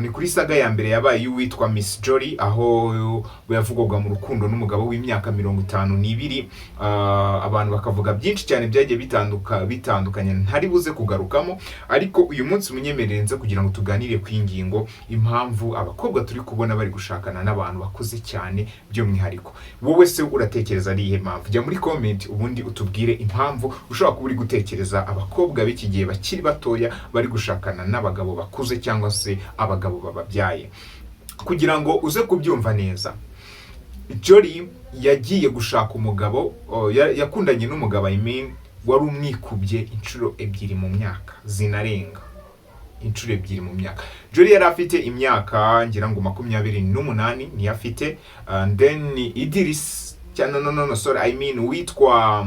Ni kuri saga ya mbere yabaye y'uwitwa Miss Jolly, aho yavugwaga mu rukundo n'umugabo w'imyaka 52. Abantu bakavuga byinshi cyane byagiye bitandukanye ntari buze kugarukamo, ariko uyu munsi munyemerere nze kugira ngo tuganire ku ingingo impamvu abakobwa turi kubona bari gushakana n'abantu bakuze cyane by'umwihariko. Wowe se uratekereza ari iyihe mpamvu? Jya muri comment ubundi utubwire impamvu ushobora kuba uri gutekereza abakobwa b'iki gihe bakiri batoya bari gushakana n'abagabo bakuze cyangwa se abagabo bababyaye. Kugira ngo uze kubyumva neza, Jolly yagiye gushaka umugabo, yakundanye n'umugabo, I mean, wari umwikubye inshuro ebyiri mu myaka, zinarenga inshuro ebyiri mu myaka. Jolly yari afite imyaka ngira ngo 28 niyo afite, and then Idris cyangwa no no no sorry, I mean witwa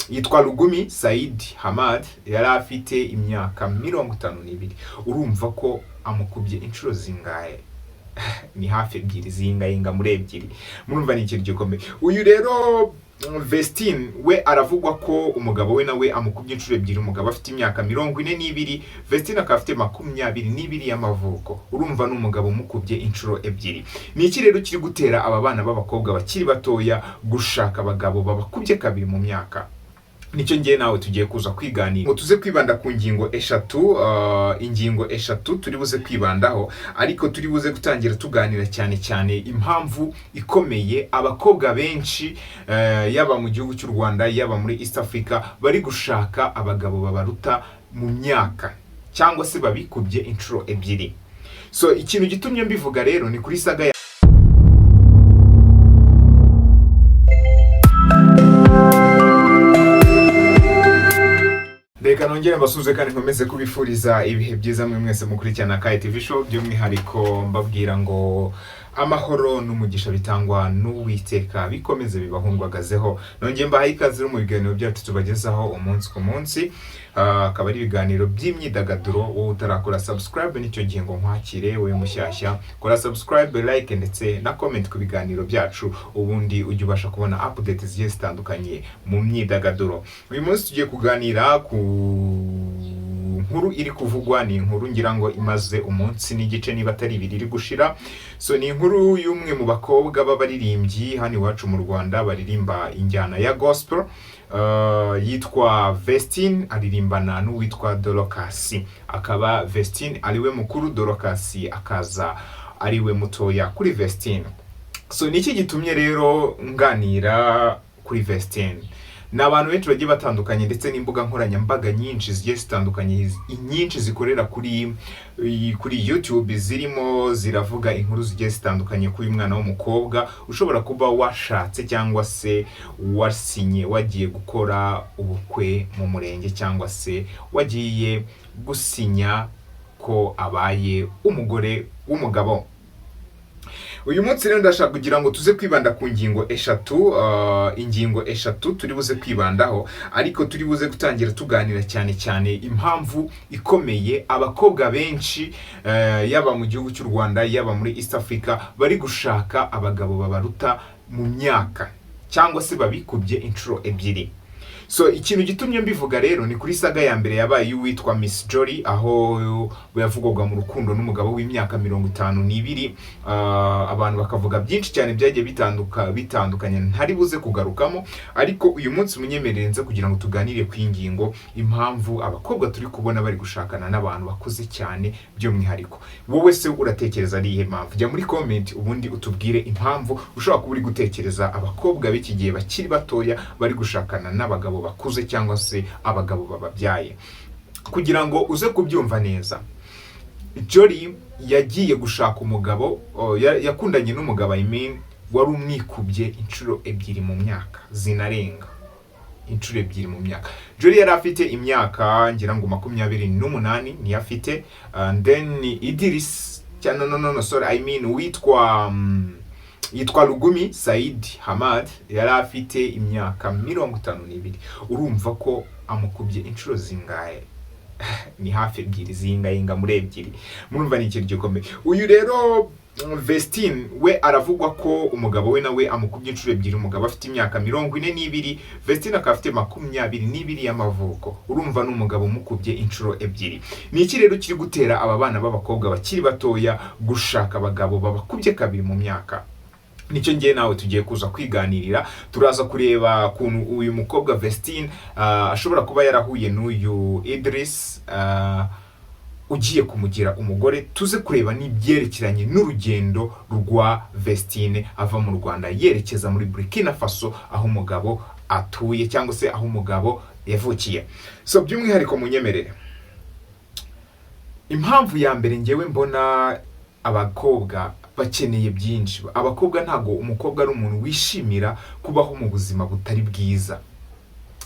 yitwa Lugumi Said Hamad yari afite imyaka 52. Urumva ko amukubye inshuro zingahe? Ni hafi ebyiri, zingayinga muri ebyiri. Murumva ni ikintu gikomeye. Uyu rero Vestine we aravugwa ko umugabo we nawe amukubye inshuro ebyiri. Umugabo afite imyaka 42, Vestine akaba afite 22 y'amavuko. Urumva ni umugabo umukubye inshuro ebyiri. Ni iki rero kiri gutera aba bana b'abakobwa bakiri batoya gushaka abagabo babakubye kabiri mu myaka? Nicyo ngiye nawe tugiye kuza kwiganira, ngo tuze kwibanda ku ngingo eshatu, ingingo eshatu turi buze kwibandaho, ariko turi buze gutangira tuganira cyane cyane impamvu ikomeye abakobwa benshi, yaba mu gihugu cy'u Rwanda, yaba muri East Africa, bari gushaka abagabo babaruta mu myaka cyangwa se babikubye inshuro ebyiri. So ikintu gitumye mbivuga rero ni kuri saga ya Reka nongere mbasuhuze kandi nkomeze kubifuriza ibihe byiza mwe mwese mukurikirana Kai TV Show, by'umwihariko mbabwira ngo amahoro n'umugisha bitangwa n'Uwiteka bikomeze bibahundwagazeho. Nongeye mbahaye ikaze mu biganiro byacu tubagezaho umunsi ku munsi. Akaba ari ibiganiro by'imyidagaduro. Wowe utarakora subscribe, nicyo gihe ngo nkwakire. Wowe mushyashya, kora subscribe, like ndetse na comment ku biganiro byacu, ubundi ujye ubasha kubona update zigiye zitandukanye mu myidagaduro. Uyu munsi tugiye kuganira ku nkuru iri kuvugwa. Ni inkuru ngira ngo imaze umunsi n'igice, niba atari ibiri iri gushira. So ni inkuru y'umwe mu bakobwa b'abaririmbyi hano iwacu mu Rwanda baririmba injyana ya gospel, yitwa Vestine, aririmbana n'uwitwa Dorcas. Akaba Vestine ariwe mukuru, Dorcas akaza ariwe mutoya kuri Vestine. So niki gitumye rero nganira kuri Vestine? Ni abantu benshi bagiye batandukanye ndetse n'imbuga nkoranyambaga nyinshi zigiye zitandukanye, nyinshi zikorera kuri YouTube, zirimo ziravuga inkuru zigiye zitandukanye kuri uyu mwana w'umukobwa ushobora kuba washatse cyangwa se wasinye, wagiye gukora ubukwe mu murenge cyangwa se wagiye gusinya ko abaye umugore w'umugabo. Uyu munsi rero ndashaka kugira ngo tuze kwibanda ku ngingo eshatu, ingingo eshatu turi buze kwibandaho, ariko turi buze gutangira tuganira cyane cyane impamvu ikomeye abakobwa benshi, yaba mu gihugu cy'u Rwanda, yaba muri East Africa, bari gushaka abagabo babaruta mu myaka cyangwa se babikubye inshuro ebyiri. So ikintu gitumye mbivuga rero ni kuri saga ya mbere yabaye y'uwitwa Miss Jolly, aho yavugwaga mu rukundo n'umugabo w'imyaka 52. Abantu bakavuga byinshi cyane byagiye bitandukanye ntari buze kugarukamo, ariko uyu munsi munyemerere nze kugira ngo tuganire ku ingingo impamvu abakobwa turi kubona bari gushakana n'abantu bakuze cyane by'umwihariko. Wowe se uratekereza ari iyihe mpamvu? Jya muri comment ubundi utubwire impamvu ushobora kuba uri gutekereza abakobwa b'iki gihe bakiri batoya bari gushakana n'abagabo bakuze cyangwa se abagabo bababyaye. Kugira ngo uze kubyumva neza, Jolly yagiye gushaka umugabo, yakundanye n'umugabo, I mean, wari umwikubye inshuro ebyiri mu myaka, zinarenga inshuro ebyiri mu myaka. Jolly yari afite imyaka ngira ngo 28 niyo afite, and then Idris cyangwa no no no sorry, I mean witwa yitwa Lugumi Said Hamad yari afite imyaka 52. Urumva ko amukubye inshuro zingahe? Ni hafi ebyiri, ziyingayinga muri ebyiri. Murumva ni ikintu gikomeye. Uyu rero Vestine we aravugwa ko umugabo we nawe amukubye inshuro ebyiri. Umugabo afite imyaka 42, Vestine akaba afite 22 y'amavuko. Urumva ni umugabo umukubye inshuro ebyiri. Ni iki rero kiri gutera aba bana b'abakobwa bakiri batoya gushaka abagabo babakubye kabiri mu myaka? Nicyo ngiye nawe tugiye kuza kwiganirira. Turaza kureba ukuntu uyu mukobwa Vestine ashobora kuba yarahuye n'uyu Idris ugiye kumugira umugore. Tuze kureba n'ibyerekeranye n'urugendo rwa Vestine ava mu Rwanda yerekeza muri Burkina Faso, aho umugabo atuye cyangwa se aho umugabo yavukiye. So by'umwihariko munyemerere, impamvu ya mbere ngewe mbona, abakobwa bakeneye byinshi. Abakobwa, ntabwo umukobwa ari umuntu wishimira kubaho mu buzima butari bwiza.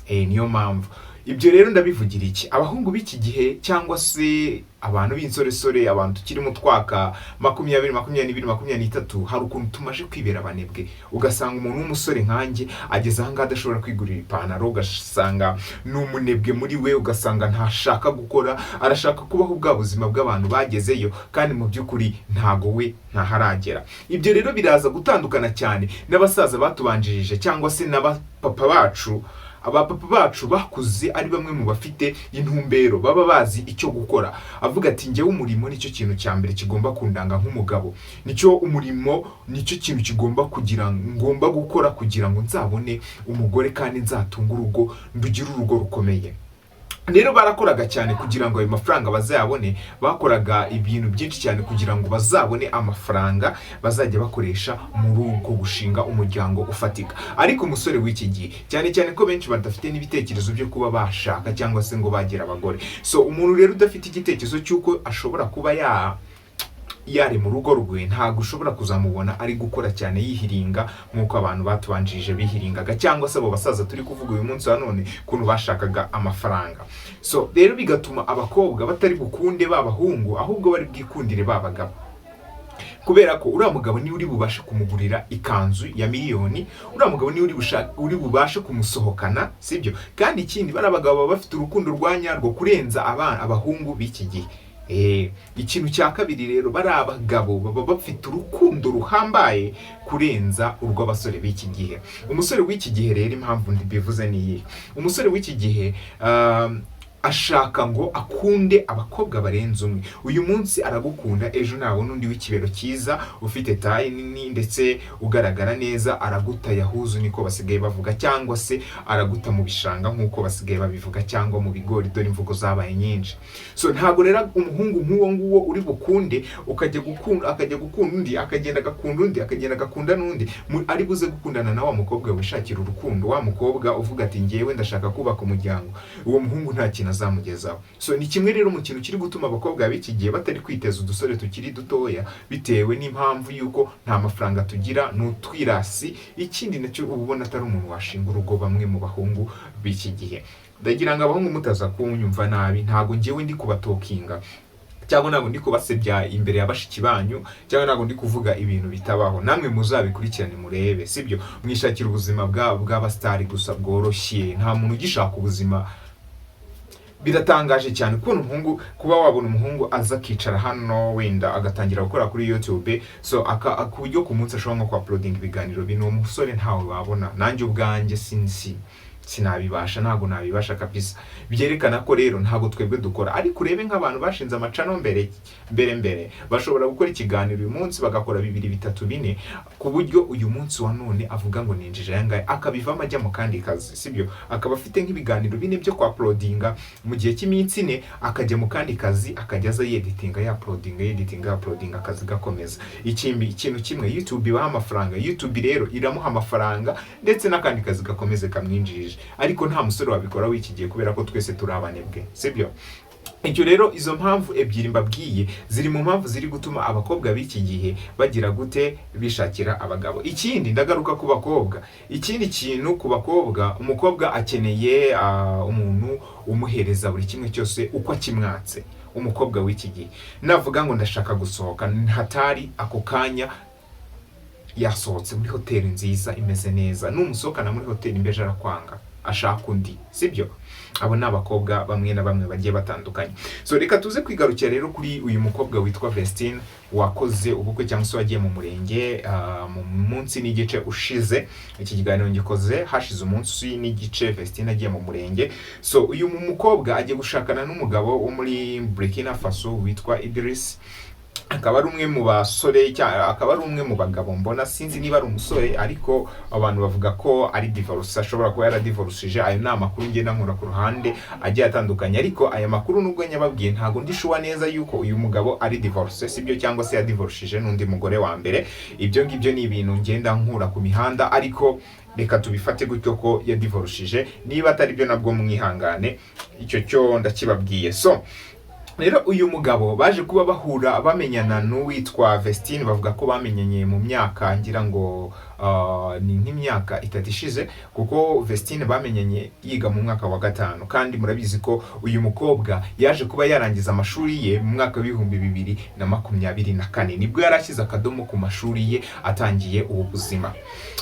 Niyo mpamvu ibyo rero ndabivugira iki? Abahungu b'iki gihe cyangwa se abantu b'insoresore, abantu tukiri mu twaka 20, 22, 23, hari ukuntu tumaje kwibera abanebwe. Ugasanga umuntu w'umusore nkanjye ageze ahangaha adashobora kwigurira ipantaro, ugasanga ni umunebwe muri we, ugasanga ntashaka gukora, arashaka kubaho bwa buzima bw'abantu bagezeyo, kandi mu by'ukuri ntago we ntaharagera. Ibyo rero biraza gutandukana cyane n'abasaza batubanjirije cyangwa se n'abapapa bacu. Abapapa bacu bakuze ari bamwe mu bafite intumbero, baba bazi icyo gukora. Avuga ati: "Njyewe umurimo nicyo kintu cya mbere kigomba kundanga nk'umugabo, nicyo umurimo nicyo kintu kigomba kugira ngomba gukora kugira ngo nzabone umugore kandi nzatunge urugo, ndugire urugo rukomeye." Rero barakoraga cyane kugira ngo ayo mafaranga bazayabone. Bakoraga ibintu byinshi cyane kugira ngo bazabone amafaranga bazajya bakoresha muri ubwo gushinga umuryango ufatika. Ariko umusore w'iki gihe, cyane cyane ko benshi badafite n'ibitekerezo byo kuba bashaka cyangwa se ngo bagira abagore, so umuntu rero udafite igitekerezo cy'uko ashobora kuba yari mu rugo rwe, ntabwo ushobora kuzamubona ari gukora cyane yihiringa nk'uko abantu batubanjirije bihiringaga, cyangwa se abo basaza turi kuvuga uyu munsi wa none ukuntu bashakaga amafaranga. So rero bigatuma abakobwa batari bukunde b'abahungu, ahubwo bari bwikundire ba bagabo, kubera ko uriya mugabo niwe uri bubashe kumugurira ikanzu ya miliyoni, uriya mugabo niwe uri bubashe kumusohokana, sibyo? Kandi ikindi, bariya bagabo baba bafite urukundo rwa nyarwo kurenza abana abahungu b'iki gihe. Ikintu cya kabiri rero, bariya abagabo baba bafite urukundo ruhambaye kurenza urw'abasore b'iki gihe. Umusore w'iki gihe rero, impamvu mbivuze ni iyi: umusore w'iki gihe ashaka ngo akunde abakobwa barenze umwe. Uyu munsi aragukunda, ejo nabona undi w'ikibero cyiza, ufite taille nini ndetse ugaragara neza, araguta yahuzu, niko basigaye bavuga, cyangwa se araguta mu bishanga nk'uko basigaye babivuga, cyangwa mu bigori. Dore imvugo zabaye nyinshi. So ntabwo rero umuhungu nk'uwo nguwo uri bukunde ukajya gukunda, akajya gukunda undi, akagenda agakunda undi, akagenda agakunda n'undi, ari buze gukundana na wa mukobwa wishakira urukundo, wa mukobwa uvuga ati: "Ngewe ndashaka kubaka umuryango." Uwo muhungu nta kintu azamugezaho. So ni kimwe rero mu kintu kiri gutuma abakobwa b'iki gihe batari kwiteza udusore tukiri dutoya, bitewe n'impamvu y'uko nta mafaranga tugira, ni utwirasi. Ikindi nacyo, uba ubona atari umuntu washinga urugo, bamwe mu bahungu b'iki gihe. Ndagira ngo abahungu mutaza kunyumva nabi, ntabwo ngewe ndi kubatokinga, cyangwa ntabwo ndi kubasebya imbere ya bashiki banyu, cyangwa ntabwo ndi kuvuga ibintu bitabaho. Namwe muzabikurikirane murebe, sibyo? Mwishakira ubuzima bw'abasitari gusa bworoshye. Nta muntu ugishaka ubuzima. Biratangaje cyane kubona umuhungu, kuba wabona umuhungu aza akicara hano, wenda agatangira gukora kuri YouTube, so ku buryo ku munsi ashobora nko kuuploadinga ibiganiro bino. Umusore ntawe wabona. Nanjye ubwanjye sinzi, sinabibasha, ntabwo nabibasha kabisa. Byerekana ko rero ntabwo twebwe dukora. Ariko urebe nk'abantu bashinze amachannel mbere mbere mbere, bashobora gukora ikiganiro uyu munsi, bagakora bibiri, bitatu, bine, ku buryo uyu munsi wa none avuga ngo ninjije aya ngaya, akabivamo ajya mu kandi kazi, sibyo? Akaba afite nk'ibiganiro bine byo kuuploadinga mu gihe cy'iminsi 4, akajya mu kandi kazi, akajya aza yeditinga, yauploadinga, yeditinga, yauploadinga, akazi gakomeza. Ikindi ikintu kimwe, YouTube ibaha amafaranga. YouTube rero iramuha amafaranga ndetse n'akandi kazi gakomeze kamwinjirije. Ariko nta musore wabikora w'iki gihe, kubera ko twese turi abanebwe, sibyo? Icyo rero, izo mpamvu ebyiri mbabwiye ziri mu mpamvu ziri gutuma abakobwa b'iki gihe bagira gute? Bishakira abagabo. Ikindi, ndagaruka ku bakobwa. Ikindi kintu ku bakobwa, umukobwa akeneye umuntu umuhereza buri kimwe cyose uko akimwatse. Umukobwa w'iki gihe navuga ngo ndashaka gusohoka, hatari ako kanya yasohotse muri hoteli nziza imeze neza. Numusohokana muri hoteli mbeje, arakwanga. Ashaka undi, sibyo? Abo ni abakobwa bamwe na bamwe bagiye batandukanye. So reka tuze kwigarukira rero kuri uyu mukobwa witwa Vestine wakoze ubukwe cyangwa se wagiye mu murenge mu munsi n'igice ushize. Iki kiganiro ngikoze hashize umunsi n'igice Vestine agiye mu murenge. So uyu mukobwa agiye gushakana n'umugabo wo muri Burkina Faso witwa Idris, akaba ari umwe mu basore, akaba ari umwe mu bagabo mbona, sinzi niba ari umusore, ariko abantu bavuga ko ari divorce, ashobora kuba yaradivorishije. Ayo ni amakuru ngenda nkura ku ruhande agiye atandukanye, ariko aya makuru nubwo nyababwiye, ntabwo ndi sure neza yuko uyu mugabo ari divorce, sibyo, cyangwa se yadivorishije n'undi mugore wa mbere. Ibyo ngibyo ni ibintu ngenda nkura ku mihanda, ariko reka tubifate gutyo ko yadivorushije. Niba atari byo nabwo mwihangane, icyo cyo ndakibabwiye. So rero uyu mugabo baje kuba bahura, bamenyana n'uwitwa Vestine. Bavuga ko bamenyanye mu myaka, ngira ngo ni nk'imyaka 3 ishize, kuko Vestine bamenyanye yiga mu mwaka wa gatanu, kandi murabizi ko uyu mukobwa yaje kuba yarangiza amashuri ye mu mwaka wa 2024. Nibwo yari ashyize akadomo ku mashuri ye, atangiye ubu buzima.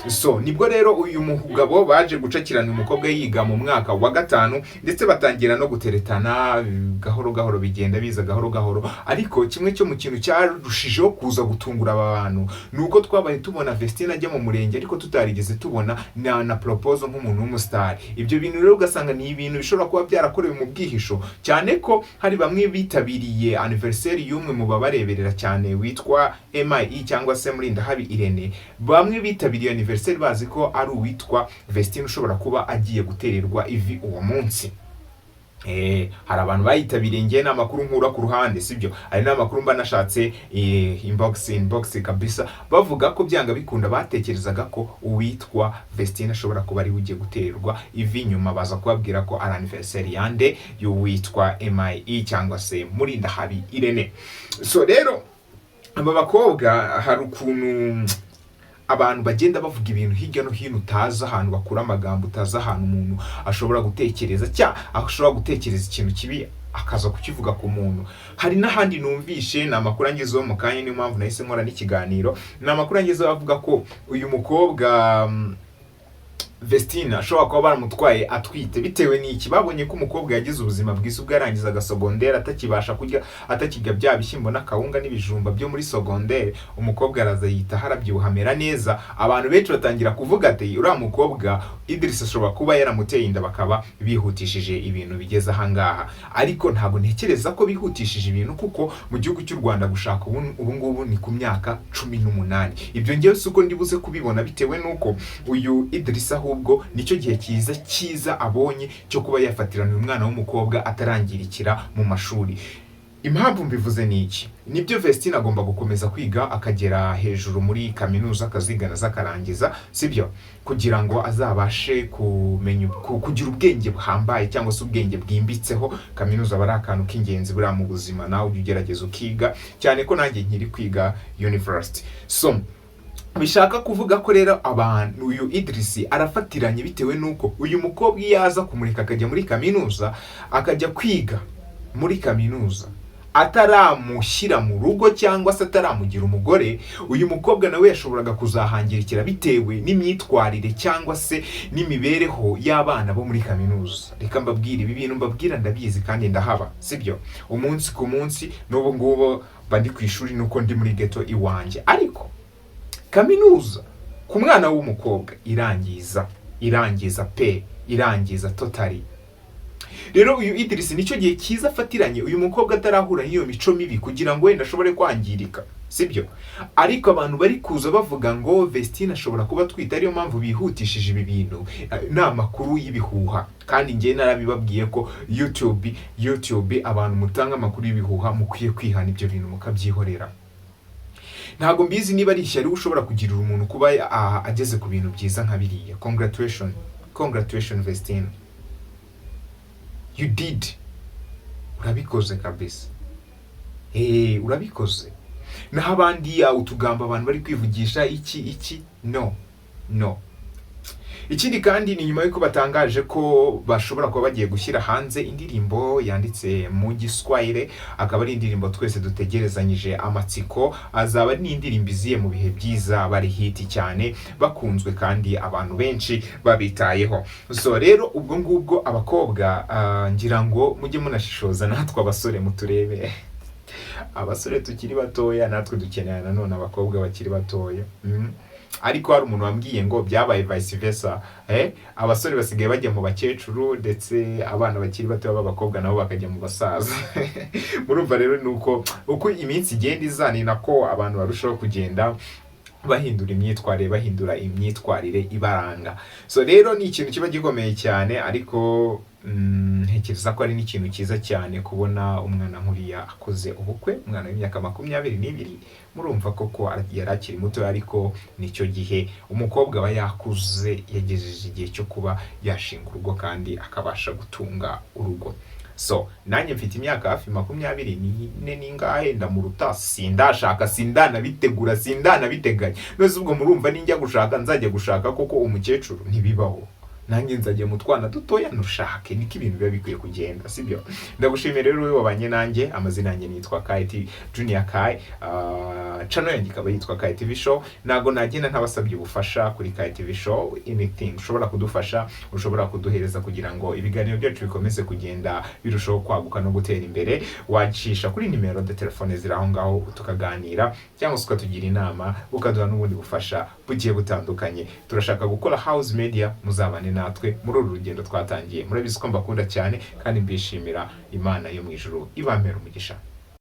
So nibwo rero uyu mugabo baje gucakirana umukobwa yiga mu mwaka wa gatanu, ndetse batangira no guteretana gahoro gahoro, bigenda biza gahoro gahoro. Ariko kimwe cyo mu kintu cyarushijeho kuza gutungura aba bantu ni uko twabaye tubona Vestine ajya mu murenge, ariko tutarigeze tubona na proposal nk'umuntu w'umusitari. Ibyo bintu rero ugasanga ni ibintu bishobora kuba byarakorewe mu bwihisho, cyane ko hari bamwe bitabiriye anniversaire y'umwe mu babareberera cyane witwa MIE cyangwa se Murindahabi Irene. Bamwe bitabiriye anniversaire bazi ko ari uwitwa Vestine ushobora kuba agiye gutererwa ivi uwo munsi. Hari abantu bayitabiriye. Ngiye ni amakuru nkura ku ruhande, sibyo? Hari n'amakuru mba nashatse inbox inbox kabisa, bavuga ko byanga bikunda batekerezaga ko uwitwa Vestine ashobora kuba ari we ugiye gutererwa ivi. Nyuma baza kubabwira ko ari anniversaire yande? Y'uwitwa MIE cyangwa se Murindahabi Irene. So rero aba bakobwa, hari ukuntu abantu bagenda bavuga ibintu hirya no hino, utazi ahantu bakura amagambo, utazi ahantu umuntu ashobora gutekereza, cyangwa ashobora gutekereza ikintu kibi akaza kukivuga ku muntu. Hari n'ahandi numvishe, ni amakuru angezeho mu kanya, niyo mpamvu nahise nkora n'ikiganiro. Ni amakuru angezeho avuga ko uyu mukobwa Vestine ashobora kuba baramutwaye atwite. Bitewe n'iki? Babonye ko umukobwa yagize ubuzima bwiza ubwo yarangizaga sogondere, atakibasha kurya, atakirya bya bishyimbo n'akawunga n'ibijumba byo muri sogondere. Umukobwa araza yitaho, arabyibuha, amera neza. Abantu benshi batangira kuvuga ati: "Uriya mukobwa Idris ashobora kuba yaramuteye inda," bakaba bihutishije ibintu bigeze ahangaha. Ariko ntabwo ntekereza ko bihutishije ibintu, kuko mu gihugu cy'u Rwanda gushaka ubu ngubu ni ku myaka 18. Ibyo ngewe si uko ndibuze kubibona, bitewe n'uko uyu Idris ahubwo nicyo gihe cyiza cyiza abonye cyo kuba yafatirana uyu mwana w'umukobwa atarangirikira mu mashuri. Impamvu mbivuze ni iki? Nibyo, Vestine agomba gukomeza kwiga akagera hejuru muri kaminuza, akazigana akarangiza, sibyo, kugira ngo azabashe kumenya kugira ubwenge buhambaye cyangwa se ubwenge bwimbitseho. Kaminuza aba ari akantu k'ingenzi buriya mu buzima, nawe ujya ugerageza ukiga, cyane ko nanjye nkiri kwiga university. So bishaka kuvuga ko rero abantu, uyu Idris arafatiranye, bitewe n'uko uyu mukobwa iyo aza kumureka akajya muri kaminuza, akajya kwiga muri kaminuza ataramushyira mu rugo cyangwa se ataramugira umugore, uyu mukobwa nawe yashoboraga kuzahangirikira bitewe n'imyitwarire cyangwa se n'imibereho y'abana bo muri kaminuza. Reka mbabwire, ibi bintu mbabwira ndabizi kandi ndahaba, sibyo? Umunsi ku munsi n'ubu ngubu mba ndi ku ishuri, nuko ndi muri ghetto iwanjye. Ariko kaminuza ku mwana w'umukobwa irangiza, irangiza pe, irangiza totally. Rero uyu Idris nicyo gihe cyiza afatiranye uyu mukobwa atarahura n'iyo mico mibi, kugira ngo wenda ashobore kwangirika, sibyo? Ariko abantu bari kuza bavuga ngo Vestine ashobora kuba atwite, ariyo mpamvu bihutishije ibi bintu, ni amakuru y'ibihuha. Kandi njye narabibabwiye ko YouTube abantu mutanga amakuru y'ibihuha mukwiye kwihana ibyo bintu mukabyihorera. Ntabwo mbizi niba ari ishyari ushobora kugirira umuntu kuba ageze ku bintu byiza nka biriya. Congratulation, congratulation Vestine, you did, urabikoze kabisa. Urabikoze. Naho abandi, utugambo abantu bari kwivugisha iki iki, no, no. Ikindi kandi, ni nyuma y'uko batangaje ko bashobora kuba bagiye gushyira hanze indirimbo yanditse mu Giswahili, akaba ari indirimbo twese dutegerezanyije amatsiko. Azaba ari n'indirimbo iziye mu bihe byiza, bari hit cyane, bakunzwe kandi abantu benshi babitayeho. So rero ubwo ngubwo abakobwa, ngira ngo mujye munashishoza, natwe abasore muturebe. Abasore tukiri batoya natwe dukeneye nanone abakobwa bakiri batoya. Ariko hari umuntu wambwiye ngo byabaye vice versa, abasore basigaye bajya mu bakecuru, ndetse abana bakiri bato b'abakobwa nabo bakajya mu basaza. Murumva rero ni uko uko iminsi igenda iza, ni nako abantu barushaho kugenda bahindura imyitwarire, bahindura imyitwarire ibaranga. So rero ni ikintu kiba gikomeye cyane, ariko ntekereza ko ari n'ikintu cyiza cyane kubona umwana nk'uriya akoze ubukwe, umwana w'imyaka 22. Murumva koko yari akiri muto, ariko nicyo gihe umukobwa aba yakuze, yagejeje igihe cyo kuba yashinga urugo kandi akabasha gutunga urugo. So nanjye mfite imyaka hafi 24 n'ingahe, ndamuruta, sindashaka, sindanabitegura, sindanabiteganya. None ubwo murumva ninjya gushaka nzajya gushaka koko umukecuru? Ntibibaho. Nanjye nzajya mu twana dutoya ntushake. Niko ibintu biba bikwiye kugenda, sibyo? Ndagushimiye rero wowe wabanye nanjye. Amazina yanjye nitwa Kai Junior Kai, channel yanjye ikaba yitwa Kai TV Show. Ntago nagenda ntabasabye ubufasha kuri Kai TV Show. Anything ushobora kudufasha, ushobora kuduhereza kugira ngo ibiganiro byacu bikomeze kugenda birushaho kwaguka no gutera imbere, wacisha kuri nimero de telefone ziri aho ngaho tukaganira, cyangwa se ukatugira inama, ukaduha n'ubundi bufasha bugiye butandukanye. Turashaka gukora house media, muzabane natwe muri uru rugendo twatangiye. Murabizi ko mbakunda cyane kandi mbishimira. Imana yo mu ijuru ibampera umugisha.